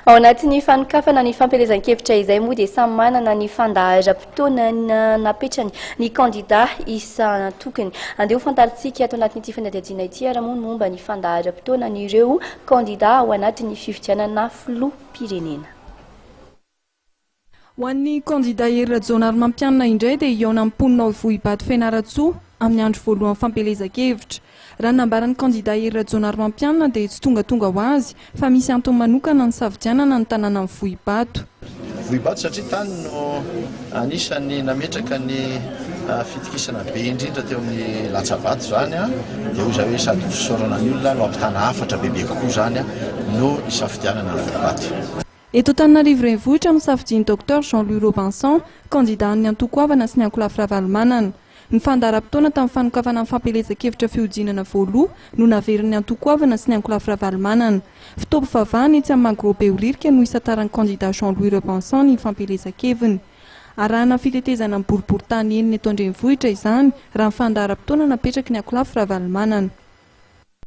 Ao anatin'ny fanokafana ny fampielezan-kevitra izay moa dia samy manana ny fandaharam-potoana napetrany ny kandida isan-tokony. Andeha ho fantarintsika ato anatin'ity fanadihadiana ity ary moa ny momba ny fandaharam-potoanan'ireo kandida ao anatin'ny fifidianana filoham-pirenena. Ho an'ny kandida Hery Rajaonarimampianina indray dia hihaona amin'ny mponina ao Vohibato Fianarantsoa amin'ny andro voalohan'ny fampielezan-kevitra. Raha ny nambaran'ny kandida Hery Rajaonarimampianina dia tsy tongatonga ho azy fa misy antony manokana nisafidianana ny tanànan'i Vohibato. Vohibato satria tany no anisan'ny nametraka ny fitokisana be indrindra teo amin'ny latsa-bato izany dia hoy izaho hoe sady ho fisaorana ny olona no hampitana hafatra bebe kokoa izany no nisafidianana ny Vohibato. Eto Antananarivo Renivohitra no safidian'i Docteur Jean Louis Robinson, kandidan'ny antoko Avana sy ny ankolafy Ravalomanana. Ny fandaharam-potoana tamin'ny fanokafana ny fampielezan-kevitra fihodinana voaloha no naverin'ny antoko Avana sy ny ankolafy Ravalomanana. Fotoam-pivavahana etsy amin'ny Magro Behoririka no hisantaran'ny kandida Jean Louis Robinson ny fampielezan-keviny. Arahana fitetezana ny boriborintany enina eto an-drenivohitra izany, raha ny fandaharam-potoana napetraky ny ankolafy Ravalomanana.